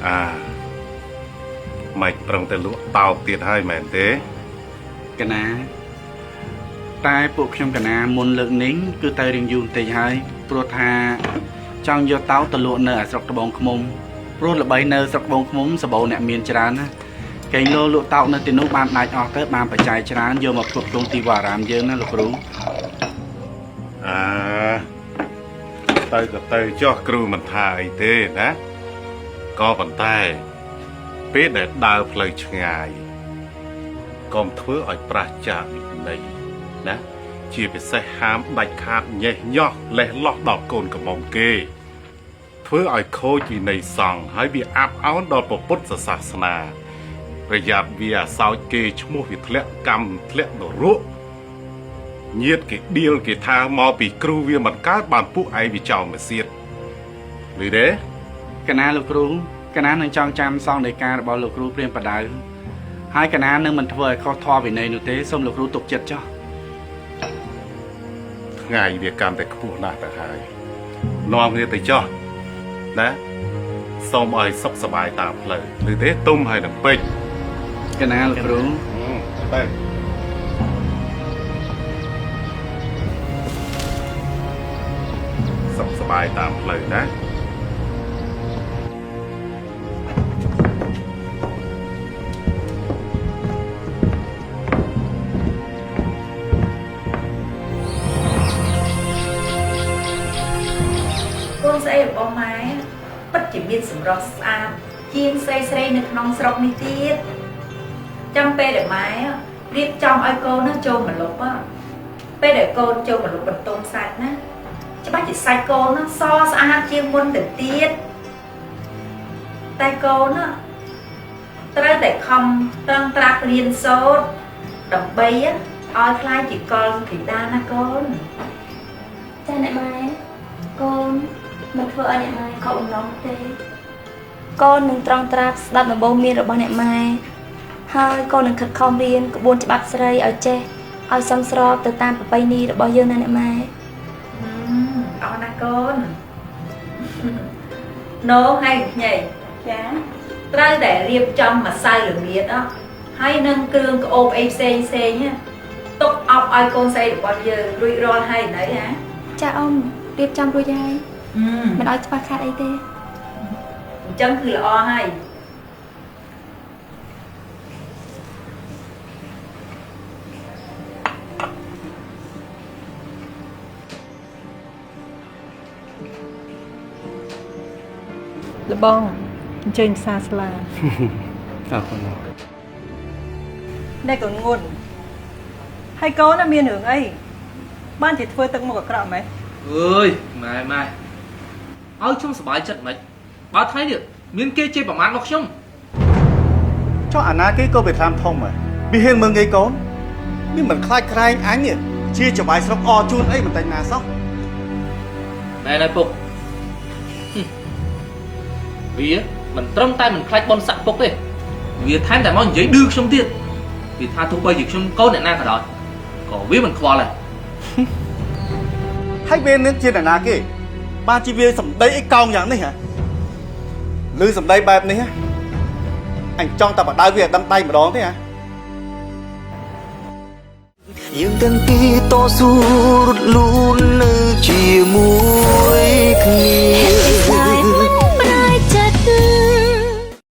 អាមិនប្រឹងតែលក់តោកទៀតហើយមែនទេ កណាតែពួកខ្ញុំកណាមុនលើកនេះគឺទៅរៀងយូរបន្តិចហើយព្រោះថាចង់យកតោទៅលក់នៅឯស្រុកត្បូងឃ្មុំព្រោះល្បីនៅស្រុកត្បូងឃ្មុំសម្បូរអ្នកមានច្រើនណាកេងលោលក់តោកនៅទីនោះបានដាច់អស់ទៅបានបច្ច័យច្រើនយកមកផ្គត់ផ្គង់ទីវត្តអារាមយើងណាលោកគ្រូ អាទៅក៏ទៅចោះគ្រូមិនថាអីទេណាក៏ប៉ុន្តែពេលដែលដើរផ្លូវឆ្ងាយកុំធ្វើឲ្យប្រះចាកវិន័យណាជាពិសេសហាមដាច់ខាតញេះញោះលេះលោះដល់កូនកំមុំគេធ្វើឲ្យខូចវិន័យសង្ឃហើយវាអាប់អោនដល់ពុទ្ធសាសនាប្រយ័ត្នវាអាសោចគេឈ្មោះវាធ្លាក់កម្មធ្លាក់នរកញាតគេដៀលគេថាមកពីគ្រូវាមិនកើតបានពួកឯងវាចោលមកសៀតឮទេ កណាលោកគ្រូកណានឹងចងចាំសងដីការបស់លោកគ្រូព្រាមបដៅហើយកណានឹងមិនធ្វើឲ្យខុសធម៌វិន័យនោះទេសូមលោកគ្រូទុកចិត្តចុះ ថ្ងៃវាកាន់តែខ្ពស់ណាស់ទៅហើយនាំគ្នាទៅចោះណាសូមឲ្យសុខសប្បាយតាមផ្លូវឬទេទុំហើយនឹងពេជ្រ កណាលោកគ្រូ ទៅសុខសប្បាយតាមផ្លូវណា កូនស្អីរបស់ម៉ែពិតជាមានសម្រស់ស្អាតជាងស្រីស្រីនៅក្នុងស្រុកនេះទៀតចាំពេលដែលម៉ែរៀបចំឲ្យកូននឹងចូលមកលុបពេលដែលកូនចូលមកលុបបន្ទងសាច់ណាច្បាស់ជាសាច់កូនណាសស្អាតជាងមុនទៅទៀតតែកូនណាត្រូវតែខំត្រឹងត្រាប់រៀនសូត្រដើម្បីឲ្យក្លាយជាកុលធីតាណាកូន ចាអ្នកម៉ែកូនមិនធ្វើឲ្យអ្នកម៉ែខកបំណងទេកូននឹងត្រង់ត្រាប់ស្ដាប់ដំបូន្មានរបស់អ្នកម៉ែហើយកូននឹងខិតខំរៀនក្បួនច្បាប់ស្រីឲ្យចេះឲ្យសមស្របទៅតាមប្រពៃណីរបស់យើងណាអ្នកម៉ែ អរណាកូនណូហើយខ្ញី ចា ត្រូវតែរៀបចំម្សៅល្មៀតហើយនឹងគ្រឿងក្អូបអីផ្សេងផ្សេងទុកអប់ឲ្យកូនស្រីរបស់យើងរួចរាល់ហើយនៅហ៎ ចាអ៊ំរៀបចំរួចហើយមិនឲ្យខ្វះខាតអីទេ អញ្ចឹងគឺល្អហើយ លបងអញ្ជើញផ្សារស្លា អរគុណ ណែកូនងុនហើយកូនមានរឿងអីបានជាធ្វើទឹកមុខអាក្រក់ម៉េច អើយម៉ែម៉ែឲ្យខ្ញុំសប្បាយចិត្តម៉េចបើថ្ងៃនេះមានគេជេរប្រមាថមកខ្ញុំ ចុះអាណាគេក៏វាតាមធំហ៎វាហ៊ានមើងងាយកូននេះមិនខ្លាចក្រែងអញនេះជាចបាយស្រុកអជូនអីមិនតែណាសោះ ណែណែពុកវាមិនត្រឹមតែមិនខ្លាចបុនស័កពុកទេវាថែមតែមកនិយាយឌឺខ្ញុំទៀតវាថាទោះបីជាខ្ញុំកូនអ្នកណាក៏ដោយក៏វាមិនខ្វល់ដែរ ហើយវានឹងជាអ្នកណាគេបានជាវាសម្ដីអីកោងយ៉ាងនេះហ៎ឬសម្ដីបែបនេះហ៎អញចង់តែបដៅវាឲ្យដឹងដៃម្ដងទេហ៎ យើងទាំងពីរតស៊ូរត់លូននៅជា